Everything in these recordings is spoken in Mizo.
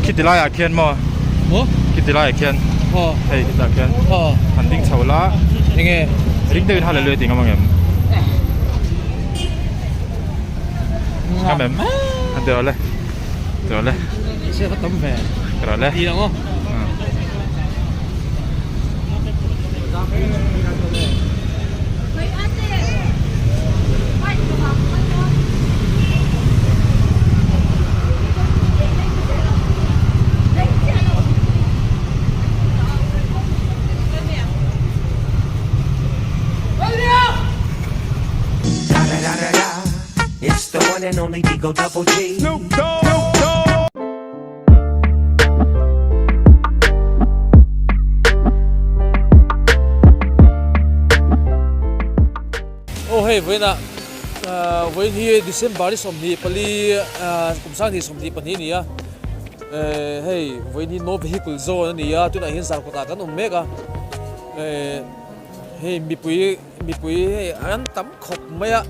Khiti laiah khian maw? Maw? Khiti laiah khian. Aw. Hei khitah khian. Aw. Han ding chho la. Enge? Ring deuhin hallelujah tih ngam ang em? Ngam em? Han ti rawh le. Ti rawh le. Se va tam ve. Ti rawh le. Ti ang aw. Aw hei vawiinah vawiin hi December ni 24 kum 2022 a ni a hei vawiin hi no vehicle zone a ni a tunah hian zarkawtah kan awm mek a hei mipui Mipui hei an tam khawp mai a,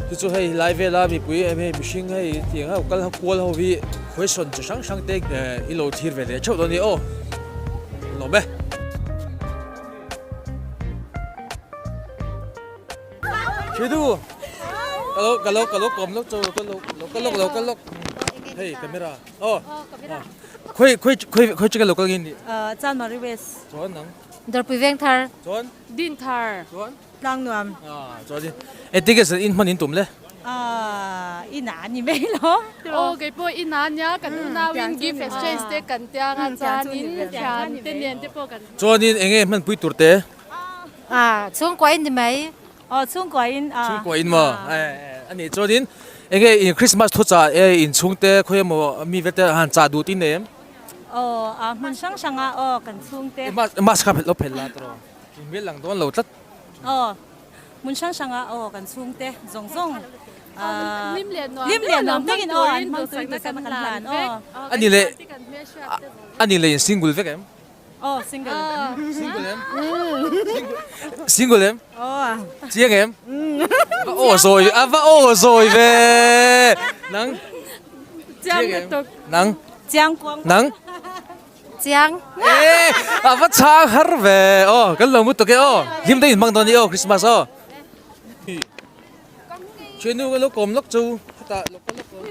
chu chu hei helai vela mipui em hei mihring hei tiang ho kal ho kual ho hi question chi hrang hrang te i lo thlir ve leh theuh dawn a ni aw lawm e. Thridu ka lo ka lo ka lo kawm lawk chu ka lo lo kal lawk lo kal lawk hei camera aw khawi khawi khawi khawi chu ka lo kal nge ni Chanmari West chuan nang Darpui Vengthar chuan Din thar. Chuan? Tlang nuam. Ah, chuan in engtin nge in hman in tum le? Ah, in ah ni mai lo. Aw, kei pawh in ah nia, kan unau in gift exchange te kan tia nga chuan in thian te nen te pawh kan. Chuan in enge hman pui tur te? Ah, chhungkua in ni mai. Aw, chhungkua in. Chhungkua in maw? Eh, a nih chuan in enge in Christmas thu chah e in chhungte khawi emaw mi vel te han chah duh tin nei em? Aw, a hmun hrang hrang ah aw kan chhungte. Mask kha phelh lo phelh la tawh. In hmel lang dawn lo tlat. Aw, hmun hrang hranga aw kan chhungte zawng zawng Lim leh nuam lim leh nuam takin aw an hmang turin duhsakna kan hlan aw. Ani leh ani leh in single vek em? Aw single. Single em? Single em? Aw. Chiang em? Va aw zawi a va aw zawi ve. Nang? Chiang lutuk. Nang? Chiang kuang. Nang? Chiang. Eh, a va chhang har ve. Aw, kan lo mu tuk e aw. Hlim deuhin hmang dawn i aw Christmas aw. Thiannu ka lo kawm lawk chu hetah lo kal lawk aw.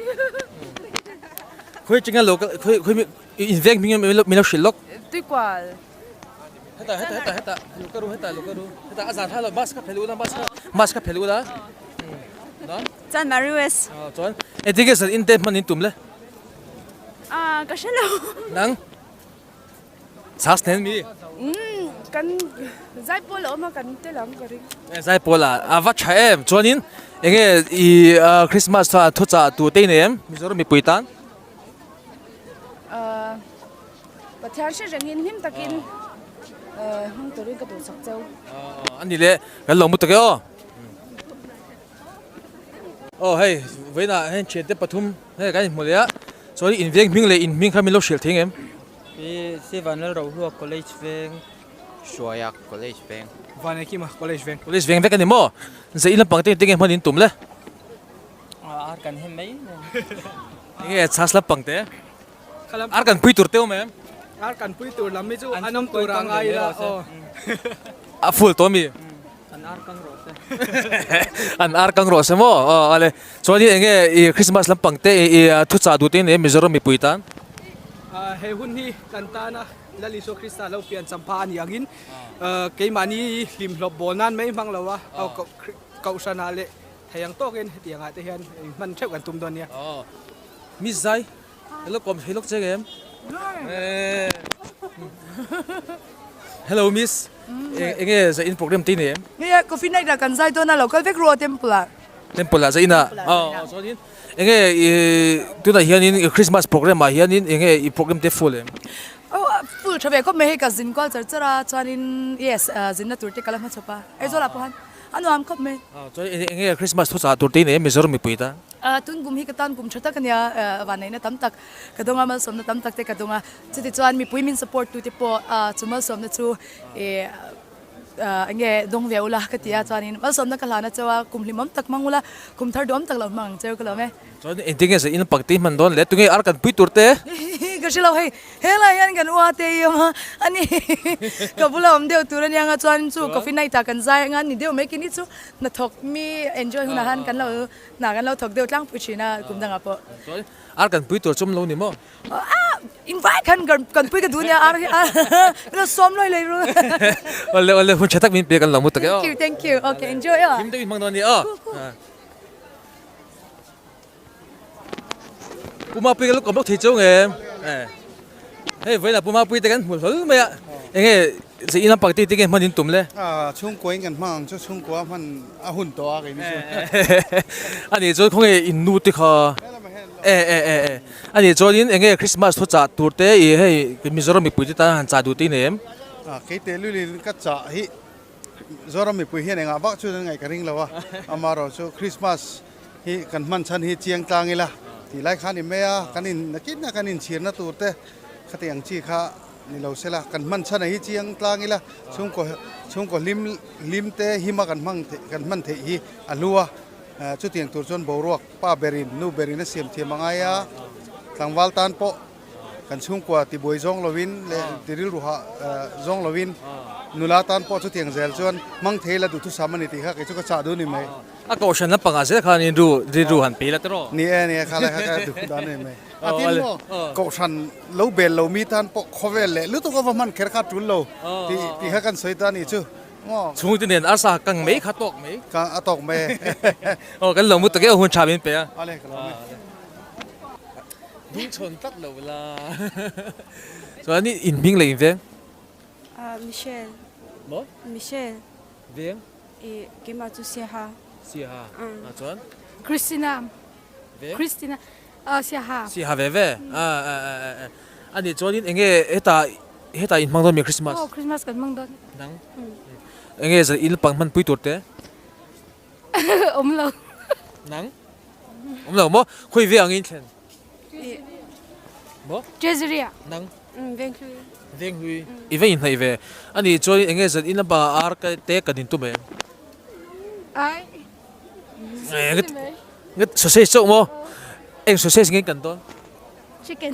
Khawi atanga lo kal khawi khawi mi in veng hming min lo hrilh lawk. Tuikual. Hetah hetah hetah hetah lo ka ru hetah lo ka ru. Hetah a zan tha lo mask kha phelh ula mask kha mask kha phelh ula. Nan. Chuan Mary West. Chuan engtin nge zan in te hman in tum le? Ah, ka hre lo. Nang? Chas nen mi? Umm, kan zaipawl a awm a, kan tel ang ka ring. Eh, zaipawl a, a va tha em. Chuanin enge i Christmas tha thuchah tur te i nei em? Mizoram mipui tan? Ah, Pathian hre rengin hlim takin hmang turin ka duhsak cheu. Ah, ani le, kan lo mu tak e aw. Aw hei, vawiinah heng thiante pathum hei kan inhmu leh a, chuan in veng hming leh in hming kha min lo hrilh thei ngem? Hi Sivanlal Rohlua College veng. Hruaia College veng. Vanekima College veng. College veng vek a ni maw? Zai in lampang te engtin nge hman in tum le? Ar kan hem mai. Enge chhas lampang te? Ar kan pui tur te awm em? Ar kan pui tur lam hi chu an awm tur a ngai ila aw. A full tawh ami? An ar kang rawh se. An ar kang rawh se maw? Aw ale. Chuan hi enge i Christmas lampang te i thuchah duh te nei Mizoram mipui tan? He hun hi kan tana Lal Isua Krista lo pian champha a ni angin keimahni hlimhlawp bawl nan mai hmang lo a, Kohhranah leh thei ang tawkin hetiangah te hian hman theuh kan tum dawn nia. Miss Zai, hello kawm thei lawk che em? Hello Miss, enge zai in program te nei em? Hei coffee night ah kan zai dawn a, lo kal vek ru aw temple ah. Temple ah zai in ah? Aw chuan in enge i tunah hian in Christmas program ah hian in enge i program te full em? Aw full tha ve khawp mai hei ka zin kual char char a chuan in yes zinna tur te ka la hmachhawp a Aizawl ah pawh han a nuam khawp mai. Chuan enge Christmas thuchah tur te nei em Mizoram mipui tan? Tun kum hi ka tan kum tha tak a nia, vanneihna tam tak ka dawng a, malsawmna tam tak te ka dawng a. Chutichuan mipui min support tute pawh chu malsawmna chu eng nge dawng ve ula ka ti a, chuanin malsawmna ka hlan a cheu a, kum hlimawm tak hmang ula, kum thar duhawm tak lo hmang ang cheu ka lawm e. Chuan engtin nge in pakte hman dawn le? Tunge ar kan pui tur te? ka hre lo hei helai hian kan ua te i awm a ani ka bula awm deuh tur ania nga chuan chu coffee night ah kan zai anga ni deuh mai kini chu hnathawk mi enjoy hunah khan kan lo hna kan lo thawk deuh tlangpui thin a kum dangah pawh. Chuan ar kan pui tur chum lo ni maw? Ah in vai khan kan pui ka duh nia ar hi ar min lo sawm lawi lei ru. Awle awle hun tha tak min pe kan lo mu tak e aw. Thank you thank you okay enjoy aw. Hlim deuhin hmang dawn ania aw. Pu Mapui ka lo kawm lawk thei cheu nge hei vawiinah Pu Mapui te kan hmu hlawl mai a enge zei in lampang te te nge hman in tum le chhungkua in kan hmang ang chu chhungkua hman a hun tawh a keini chu ani chuan khawnge in nu te kha e e e e ani chuan in enge Christmas thu chah tur te i hei Mizoram mipui te tan han chah duh te i nei em kei tehlul in ka chah hi Zoram mipui hian engah vak chuan an ngaih ka ring lo a amaherawh chu Christmas hi kan hman chhan hi chiang tlang ila tih lai khan i mai a, kan in nakin a kan inchhirna tur te khati ang chi kha ni lo sela kan hman chhan a hi chiang tlang ila chhungkaw chhungkaw hlim hlim te hima kan hmang theih kan hman theih hi a hlu a, chutiang tur chuan boruak pa berin nu berin a siam thiam a ngai a, tlangval tan pawh Kan chhungkua tibuai zawng lovin leh tiril ruha zawng lovin nula tan pawh chutiang zel chuan hmang thei la duhthusam a ni tih kha kei chu ka chah duh ni mai. A kohhran lampangah zel khan in ru rilru han pe la tiraw? Ni e, ni e, kha lai kha ka duh dan a ni mai. A tin maw, kohhran lo bel lo mi tan pawh khawvel leh lutuk a va hman kher kha tul lo tih tih kha kan sawi ta a nih chu maw. Chhungte nen arsa kang mai kha tawk mai. Kang a tawk mai e. Aw kan lo mu tak e, hun tha min pe a. Ale ka lo mai. Dungchhawn tlat lo la. Chuan i in hming leh in veng? Ah Michelle. Maw? Michelle. Veng? I keimah chu Siaha. Siaha. Ah chuan? Christina. Veng? Christina. Ah Siaha. Siaha ve ve. Ah ah ah ah. Ani chuan in enge hetah hetah in hmang dawn mi Christmas? Aw Christmas kan hmang dawn. Nang? Enge zan in pang hman pui tur te? Awm lo. Nang? Awm lo maw? Khawi ve angin thlen? Maw? Treasury ah. Nang? Venghlui. Venghlui. I va inhnaih ve. Ani chuan eng nge zan in lama ar te kan intum em? Ai. Nge sausage chauh maw? Eng sausage nge kan dawn? Chicken.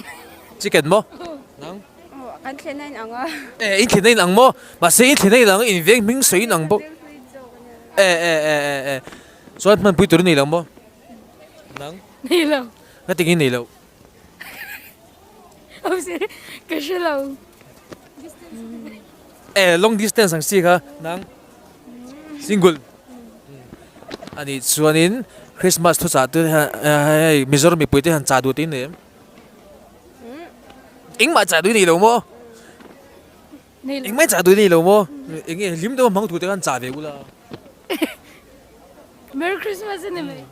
Chicken maw? Nang? Kan thlen a inang a. E, in thlen a inang maw? Mahse in thlen a inang in veng hming sawi inang bawk. E, e, e, e, e. Chuan hmanpui tur i nei lo maw? Nang? Nei lo. Nga tingin nei lo? Ka hre lo. E, long distance ang si kha. Nang? Single. Ani chuanin Christmas thuchah te hei Mizoram mipui te han chah duh te in nei em? Engmah chah duh i nei lo maw? Engmah chah duh i nei lo maw? Eng nge hlim deuh a hmang tur te khan chah ve ula. Merry Christmas a ni mai.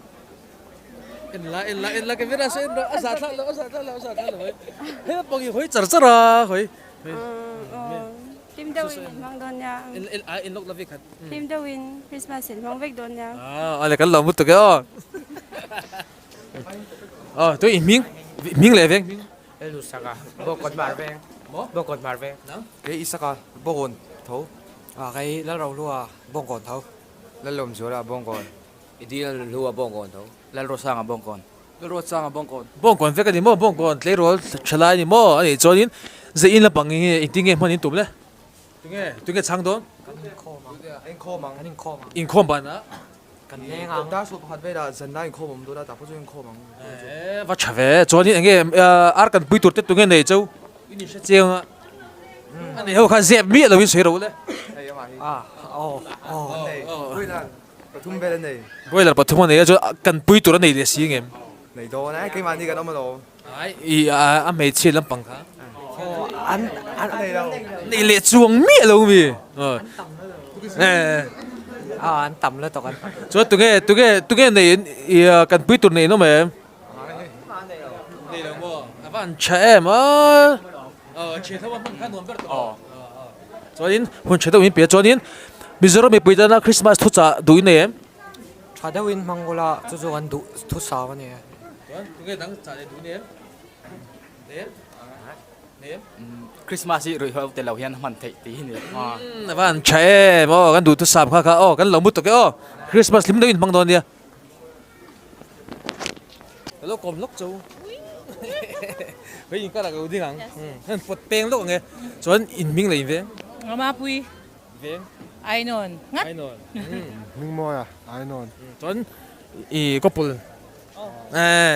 En la en la en la camera saw en rawh a zah thlak lo a zah thlak lo a zah thlak lo hei pang hi hawi char char a hawi. Hlim deuhin in hmang dawn nia. En en a en lawk la vek khat. Hlim deuhin Christmas in hmang vek dawn nia. Ah ale kan lo mu tuk e aw. Aw tui in hming hming leh veng hming. Elu saka bawkawt mar veng. Bawkawt mar veng. Kei Isaka bawkawn tho. Ah kei Lalrohlua bawngkawn tho. Lalawmzuala bawngkawn. Ideal Hlua bawngkawn tho. Lalruatsanga bawngkawn. Lalruatsanga bawngkawn. Bawngkawn vek a ni maw? Bawngkawn tleirawl tha lai a ni maw? A nih chuanin zei in lampang nge engtin nge hman in tum le? Tunge tunge chhang dawn? Kan inkhawm ang. Inkhawm ang. Kan inkhawm ang. Inkhawm banah? Kan leng ang. Dar suah pakhat velah zanlai inkhawm awm dawn a, tah pawh chu inkhawm ang. E va tha ve. Chuanin enge ar kan pui tur te tunge nei cheu? In inhre chiang a. A nei ho kha zep miah loin sawi ro le. Hei amah hi. Ah aw aw. An nei. Broiler pathum vel a nei. Broiler pathum a nei a chuan kan pui tur a nei leh si ngem. Nei dawn e, keimahni kan awm alawm. Ai i a hmeichhia lampang kha. Aw an an nei lo. Nei leh chuang miah lo mi. An tam lo. Ah an tam lo tawk an. Chuan tunge tunge tunge nei i kan pui tur nei an awm em? Nei lo maw? A va an tha em a. Aw thian ho a hman kha nuam ber tawh. Aw. Chuanin hun tha deuhin pe a chuanin Mizoram mipui tana Christmas thuchah duh in nei em? Tha deuhin hmang ula chu chu kan duh thusau a ni e. Chuan tunge dang chah leh duh in nei em? Nei em? Nei em? Christmas hi ruihhlo tel lo hian hman theih tih hi ni. A va an tha em aw kan duh thusam kha kha aw kan lo mu tawk e aw Christmas hlim deuhin hmang dawn nia. Ka lo kawm lawk chau. Hei inkar ah ka lo ding ang. Heng pawt peng lawk ang e. Chuan in hming leh in veng. Mapui. Veng. Ainawn. Ngat. Ainawn. Hming mawi a, Ainawn. Chuan i couple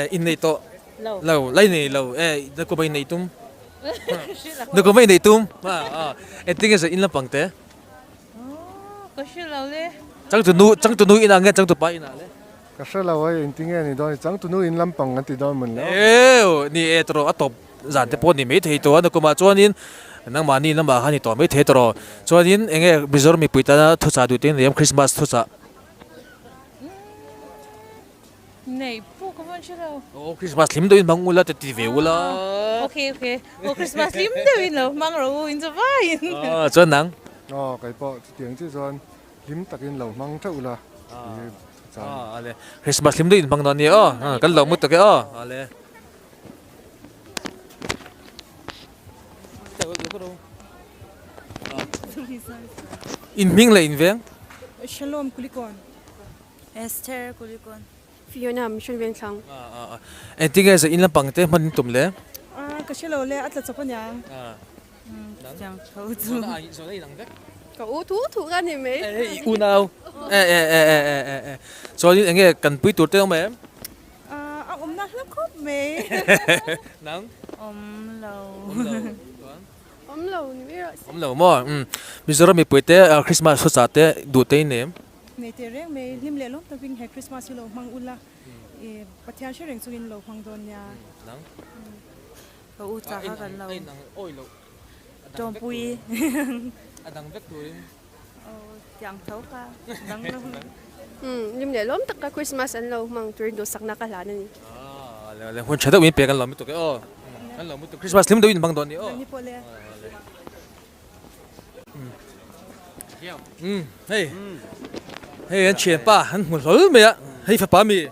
in nei tawh. Lo. Lo, lai nei lo. E, na kuma in nei tum. Na kuma in nei tum. Engtin nge zai in lampang te? Ka hre lo le. Changtunu, changtunu inah nge changtupa inah le? Ka hre lo a, engtin nge ni dawn? Changtunu in lampang an ti dawn mawn le aw. Eww, ni e tawh a tawp zan te pawh ni mai thei tawh a, nakumah chuanin nangmahni lamah khan i tawh mai thei tawh. Chuanin eng nge Mizoram mipui tana thuchah duh te nei em Christmas thuchah? Nei pawh ka vawn hre lo. Aw Christmas hlim deuhin hmang ula te ti ve ula. Okay okay. Aw Christmas hlim deuhin lo hmang rawh u in chu vaiin. Aw chuan nang. Aw kei pawh chutiang chiah chuan hlim takin lo hmang theuh ula tih hi Aw ale Christmas hlim deuhin hmang dawn nia aw. Kan lo mu tak e aw. Ale. In hming leh in veng. Shalom Kulikon. Esther Kulikon. Fiona Mission Vengthlang. Engtin nge zah in lampang te hman in tum le? Ka hre lo le, a tla chawp aniang. Ka u thu thu ka ni mai. I unau. E e e e e e e. Chuanin enge kan pui tur te awm em? A awmna hla khawp mai. Nang? Awm lo. Awm lo. Chuan? Awm lo ni mai rawh se. Awm lo maw? Mizoram mipui te Christmas hawchah te duh te in em? Nei teh reng mai, hlim leh lawm takin he Christmas hi lo hmang ula, i Pathian hre reng chungin lo hmang dawn nia. Nang? Ka u chak a kan lo tawmpui. A dang vek turin. Aw tiang tho kha dang lo. Umm hlim leh lawm taka Christmas an lo hmang turin duhsakna ka hlan a ni. Ah le le hun tha deuh in pek an lo lutuk e aw. An lo lutuk Christmas hlim deuhin hmang dawn ni aw. Nangni pawh le. Umm hei hei an thianpa an hmu hlawl mai a hei fapa mi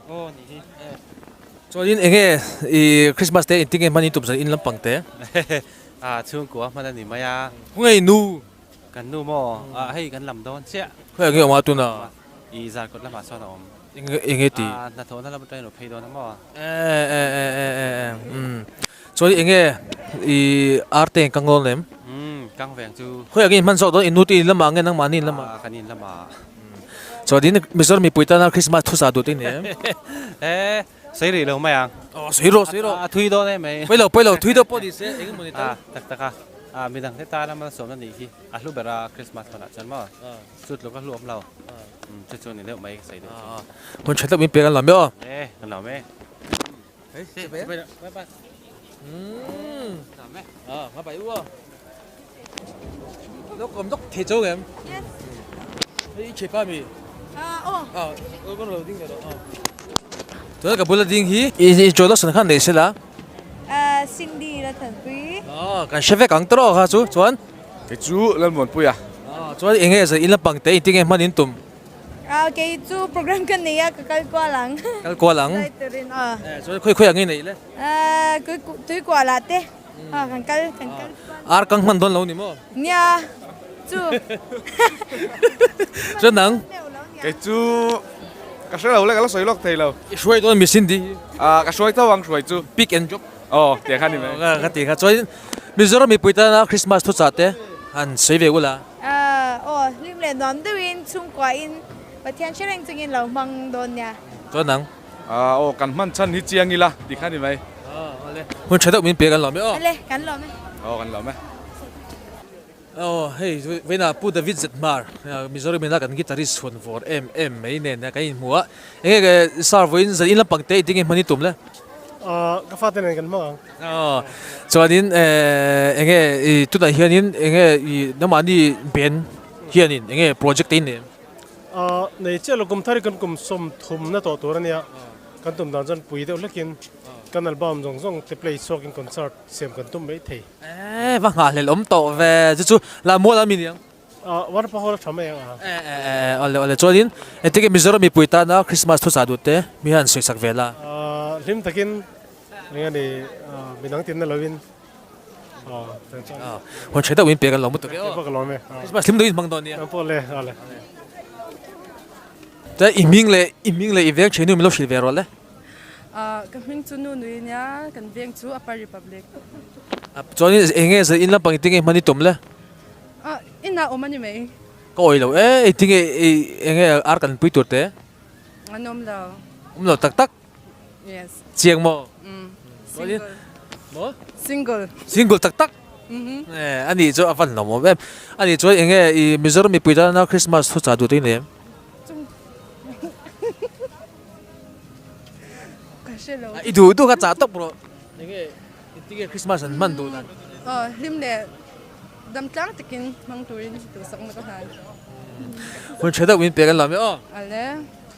chuanin eng nge i Christmas te engtin nge hman in tum zan in lampang te a chhungkua hman a ni mai a khawnge nu kan nu maw a hei kan lam dawn chiah khawnge nge awm a tuna i zarkawt lamah sawn a awm eng nge ti a hnathawhna lam atangin a phei dawn a maw e e e e e umm Chuan eng nge i ar te kang dawn lem? Umm, kang veng chu. Khawi ah nge in hman zawk dawn? In nu te in lamah nge nangmahni in lamah? Ah, kan in lamah. Chuan in Mizoram mipui tana Christmas thusa duh te ni em? Eh, sawi rih lo mai ang. Aw, sawi rawh, sawi rawh. A thui dawn em mai. Pawi lo, pawi lo, thui deuh pawh ni se, eng emaw ni tal. Ah, tak tak a. Ah, midang te tana malsawmna nih hi a hlu ber a Christmas hmanah chuan maw? Chu tluk a hlu awm lo. Umm, chu chu ni deuh mai ka sawi deuh chu. Hun tha deuh min pek an lawm e aw. Eh, kan lawm e. Tuna ka bula ding hi i introduction khan nei sela. Cindy la thanpui. Kan hre vek ang tawh kha chu chuan. Kei chu Lalmuanpuia. Chuan eng nge zan in lampang te engtin nge hman in tum? Ah kei chu program ka nei a ka kal kual ang. Kal kual ang? Zai turin aw. Eh chuan khawi khawi ang i neih le? Ah tui kual ah te ah kan kal kan kal kual. Ar kang hman dawn lo ni maw? Nia chu. Chuan nang? Kei chu ka hre lo le ka la sawi lawk thei lo. I hruai dawn mi Cindy hi? Ah ka hruai tho ang hruai chu. Pick and drop. Aw tiang kha ni mai. Ka ti kha chuan Mizoram mipui tana Christmas thuchah te han sawi ve ula. Aw, hlim leh nuam deuhin chhungkuahin Pathian hre reng chungin lo hmang dawn nia. Chuan nang? Aw, kan hman chhan hi chiang ila tih kha ni mai. Awle, hun tha deuh min pe kan lawm e aw. Awle, kan lawm e. Aw, kan lawm e. Aw, hei vawiinah Pu David Zetmar, Mizoram ina kan guitarist chhuan vawr em em mai nen kan inhmu a. Enge sir vawiin zan in lampang te i tinge hman i tum le? Ka fate nen kan hmang ang. Aw, chuanin enge i tunah hianin enge i nangmahni band hianin enge project te in nei em? Aw, nei chiah lo kum thar hi kan kum sawmthumna tawh tur a nia, kan tum dan chuan pui deuh hlekin kan album zawng zawng te play chhuakin concert siam kan tum mai thei. E, va nghahhlelh awm tawh ve, chu chu la mual a mi niang? War pa hawla tha mai ang a. E, e, e, awle awle chuanin engtin nge Mizoram mipui tana Christmas thuchah duh te mi hian sawisak ve la? Hlim takin eng a ni midang tinna lovin Hun tha deuh in pek an lo mutuk e aw. Keipawh ka lawm e. Christmas hlim deuh in hmang dawn nia. Nang pawh le awle. Chuan i hming leh i hming leh i veng thin nu min lo hrilh ve rawh le. Ka hming chu Nu Nui nia, kan veng chu Upper Republic. Chuan eng nge zan in lampang i tinge hman i tum le? Inah awm a ni mai. Ka awih lo e, i tinge eng nge ar kan pui tur te? An awm lo. Awm lo tak tak? Yes. Chiang maw? Umm. Single. Maw? Single. Single tak tak? Mhm. Eh, ani chu a van lo mawm em. Ani chuan eng nge i Mizoram mipui tana Christmas thu chah duh te i nei em? Chung. Ka hre lo. I duh duh kha chah tawp rawh. Eng nge i tinge Christmas an hman duh dan? Aw, hlim leh dam tlang takin hmang turin duhsakna ka hlan. Hun tha deuh min pek an lam e aw. Ale.